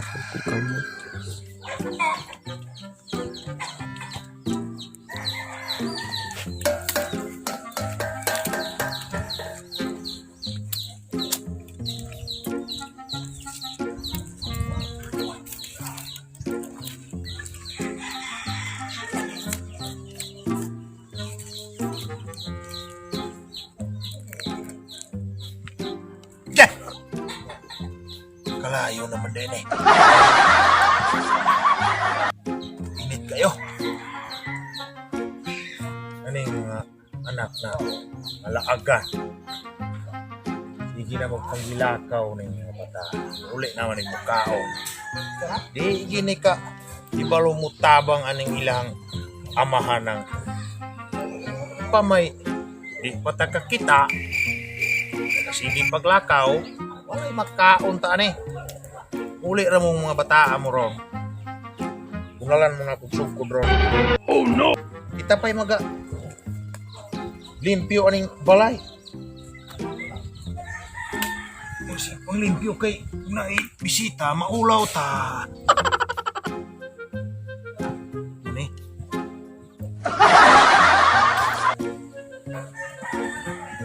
Busog ko kamot. Yeah. Kalayo naman din eh. Init kayo. Ano yung mga anak na malaaga? Sige na magpanggilakaw ng mga bata. Uli naman yung mukhaon. Di gini ka. Ibalo mo tabang aning ilang amahan ng pamay. Di patakakita. Sige paglakaw, walay makaon ta ani. Uli ra mong mga bataa mo ron. Unalan mo na kung sugkod ron. Oh no! Kita pa'y maga limpyo aning balay. Kasi pang limpyo kay na bisita, maulaw ta. Ano eh?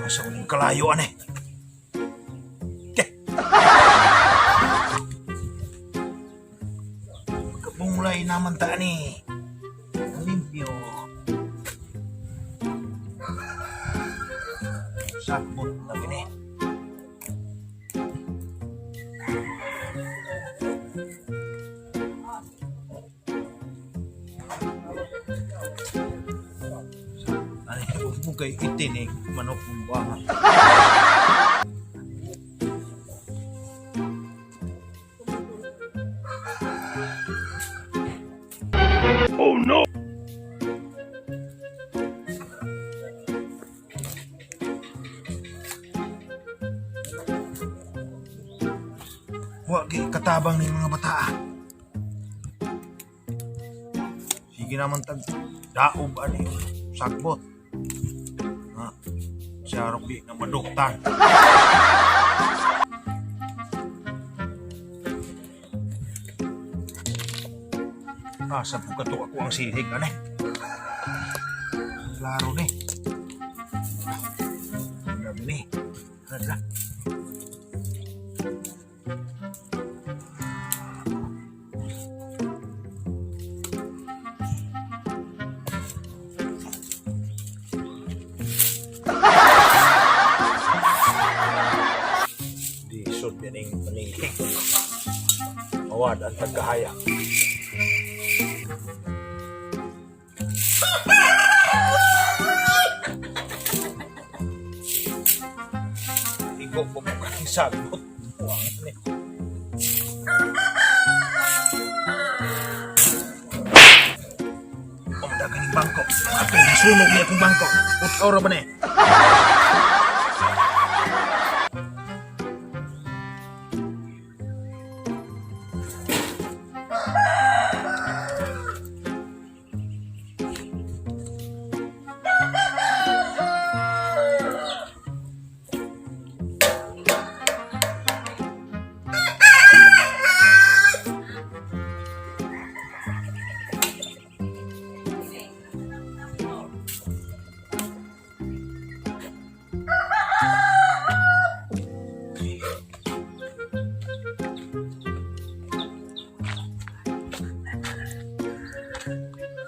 Asa ko ning kalayo ane. Ke. Pagkabunglay naman ta ani. Ang limpyo. Sakbot na gini. Ano yung kay itinig manok ng buwangan. Wa gi katabang ni mga bata. Ah. Sige naman tag daob ani sagbot. Ha. Siya rok di na maduktan. Asa po kato ako ang sihig ani. Klaro ni. Grabe ni. Tara. Di sud yaning panilhig. Mawad ang tagkahaya. Igo po mo kaning sagot. Buwang ni. Pamada kaning bangko. Ato, nasunog niya akong bangko. Utkaw ra ba ni?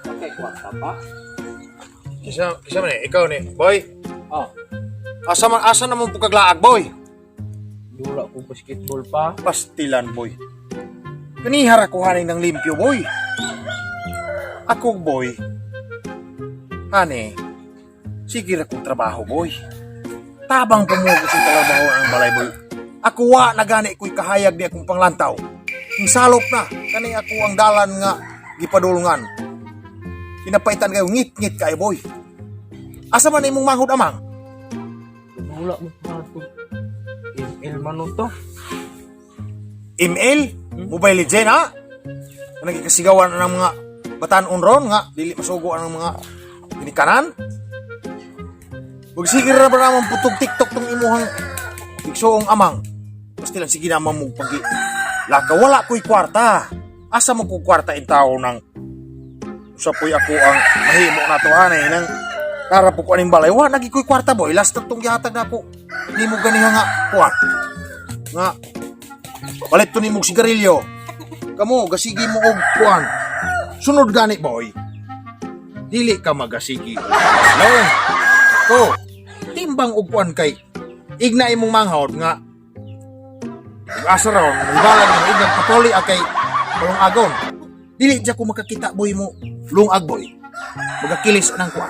Okay, kwarta pa. Kisa, kisa man eh, ikaw ni, boy. Oh, Asa man asa na mong pagkaglaag, boy? dula ko basketball pa. Pastilan, boy. Kanihara ko haning ng limpyo, boy. Ako, boy. Hane, sige ra kong trabaho, boy. Tabang pumugo sa trabaho ang balay, boy. Ako wa na gani ko'y kahayag di akong panglantaw. Ang salop na, kani ako ang dalan nga gipadulungan. Pinapaitan kayo, ngit-ngit kayo, boy. Asa man imong manghod amang? Dula mo pa to. ML man to. ML, Mobile Legend ha. Nagkikasigawan na ng mga batanon ron nga dili masugo ang mga ginikanan. Magsigir ra ba naman putog TikTok tong imuhang igsuong amang. Basta lang sige naman mo pagi Laka, wala ko'y kwarta. Asa mo ko kwarta in tao nang sa po'y ako ang mahimo na to anay nang nara po ko aning balay. Wa nagi ko'y kwarta, boy. Last na tong gihatag na ako. Nimo ganiha nga kuan. Nga palit to nimo og sigarilyo. Kamo gasigi mo og kuan. Sunod gani, boy. Dili ka magasigi. No. Ko timbang og kuan kay igna imong manghod nga ug asa ron hibalan mo igna kapuli akay palungagon. Dili dya ko makakita, boy, mo lungag, boy. Magakilis anang kuan.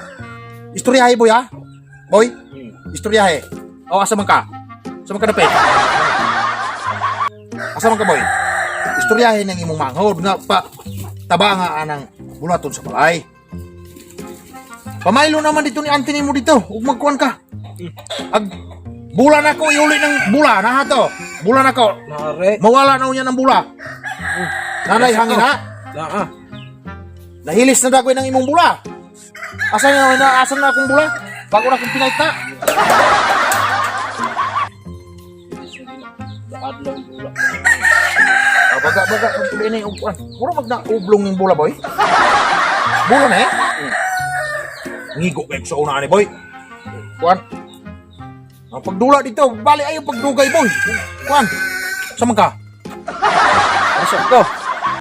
Istoryahe, boy, ha? Boy, istoryahe. O asa man ka? Asa man ka dapit? Asa man ka, boy? Istoryahe ng imong manghod nga pa taba nga anang bulaton sa balay. Pamaylo naman dito ni Anthony mo dito. Ug magkuan ka. Ag bula na ko iuli ng bula na to. Bula na ko. Nare. Mawala na unya ng bula. Nanay hangin ha. Naa. Nahilis na dagoy ng imong bula. Asa na na asa na akong bula? Bago na akong pinahit na. Adlaw bula. Ah, baga baga kung tuloy na yung kuan. Mura mag na ublong yung bula, boy. Bula na eh. Ngigo kayo sa una ni boy. Kuan. Ang pagdula dito, bali ayo pagdugay, boy. Kuan. Sa man ka? Asa ko?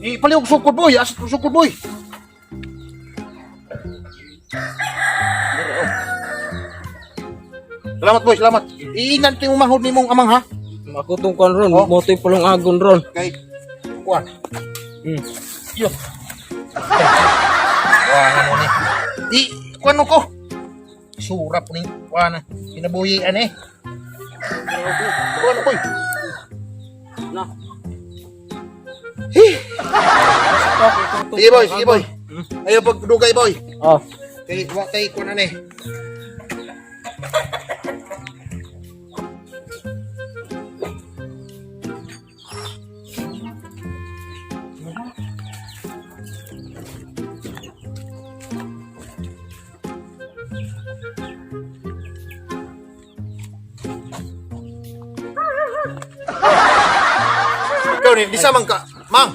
Ipaliw sukod, boy. Asa sukod, boy. Salamat, boy, salamat. Iinan ko yung manghod ni mong amang ha. Ako tong kuan ron, Oh. motoy palungagon ron. Kay kuan. Yo. Wah, ano ni? Di kuan ko. Surap ni kuan. Kinabuhi ani. Kuan, boy. Na. Hi. Sige, boy, sige, boy. Ayaw pagdugay, boy. Oh. Kay wa kay kuan ani. Ikaw ni, di sa man ka, mang.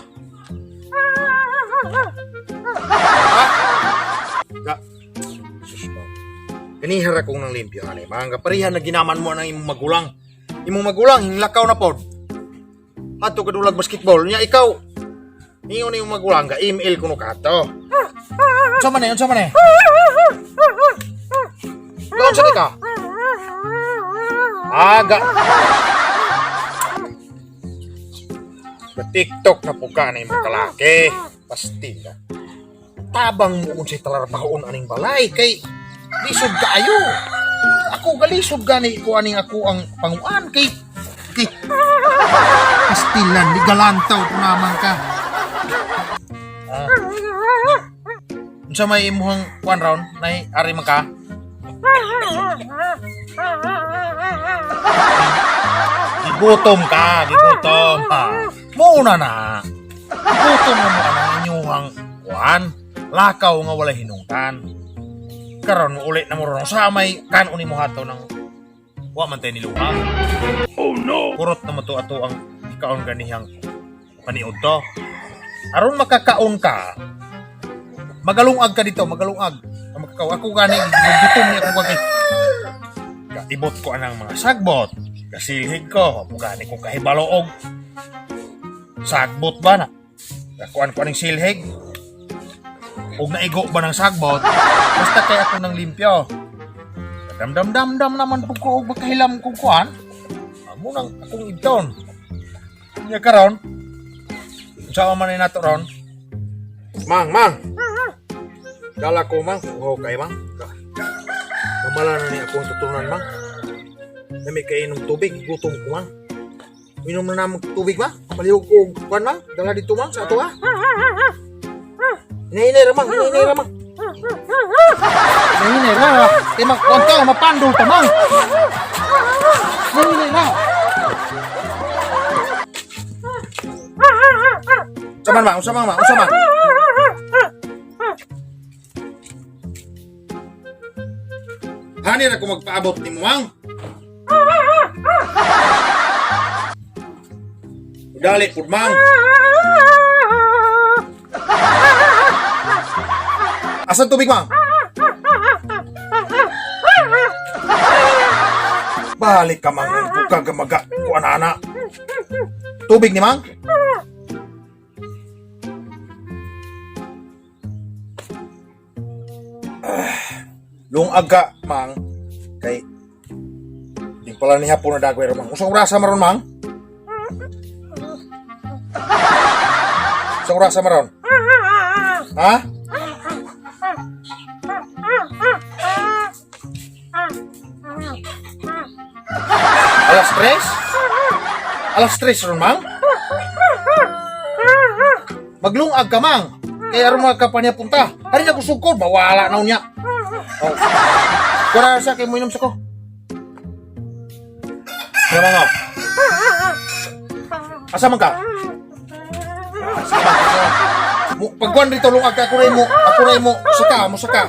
Ha? Ka. Sus mo. Ganihara kong nang limpyo ani. Mga kaparihan na ginaman mo ang imong magulang. Imong magulang hinglakaw na pod. Adto ka dulag basketball nya ikaw. Ingon imong magulang ga email kuno ka ato. Unsa man eh, unsa man eh? Gaon sa ka? Aga. Sa TikTok na po ka na imong kalaki. Pastila. Tabang mo unsay talarbahoon aning balay kay lisod kaayo. Ako galisod gani ko aning ako ang panguan kay kay pastilan ni galantaw po naman ka. Ah. Unsa may imuhang kuan round nay ari man ka? Gigutom ka, gigutom ha. Muna na. Gigutom na mo ang inyuhang kuan. Lakaw nga wala hinungtan. Karon mo ulit na mo ron sa may kanon ni mo hato ng wa man tayo niluha. Oh no. Kurot na mo to ato ang ikaon ganihang paniud to. Aron makakaon ka, magalungag ka dito, magalungag. Ang makakaw ako gani gutom ni ako kay kaibot ko anang mga sagbot. Kasilhig ko, gani ko kahibalo og sagbot ba na. Kakuan ko aning silhig. Og naigo ba ng sagbot, basta kay ako ng limpyo. Damdam-damdam naman po ko og makahilam kong kuan. Amo nang akong ibton. Nya karon, unsa man ni nato ron? Mang, mang. Dala ko, mang, uhaw kay mang. Kamala na ni akong tutunan, mang. Nami kay inom tubig, gutom ko, mang. Inom na namang tubig, mang. Palihog ko og kuan, mang. Dala dito, mang, sa ato ha. Hinahinay ra, mang, hinahinay ra, mang. Hinahinay ra. Kay mang, kuan ka, mapandol ta, mang. Hinahinay ra. Unsa man, mang? Unsa man, mang? Unsa man? Hani ra ko magpaabot ni mo, mang. Dali pud, Mang. Asan tubig, Mang? Balik ka, Mang. Buka gamaga. Kuan ana. Tubig ni Mang? Ah, lungag ka, Mang. Kay di pala niya po na dagway Mang. Usang orasa maron, Mang? Usang orasa maron? Ha? 3:00? 3:00 ron, Mang? Maglungag ka, Mang. Kaya aron mga kampanya punta. Hari na ko sugkod, mawala na unya. Oh. Kura sa kay mo inom sa ko. Ano, Mang, oh? Asa man ka? Asa man ka? Mo pagkuan rito lungag ka, ako rin mo, saka, mo saka.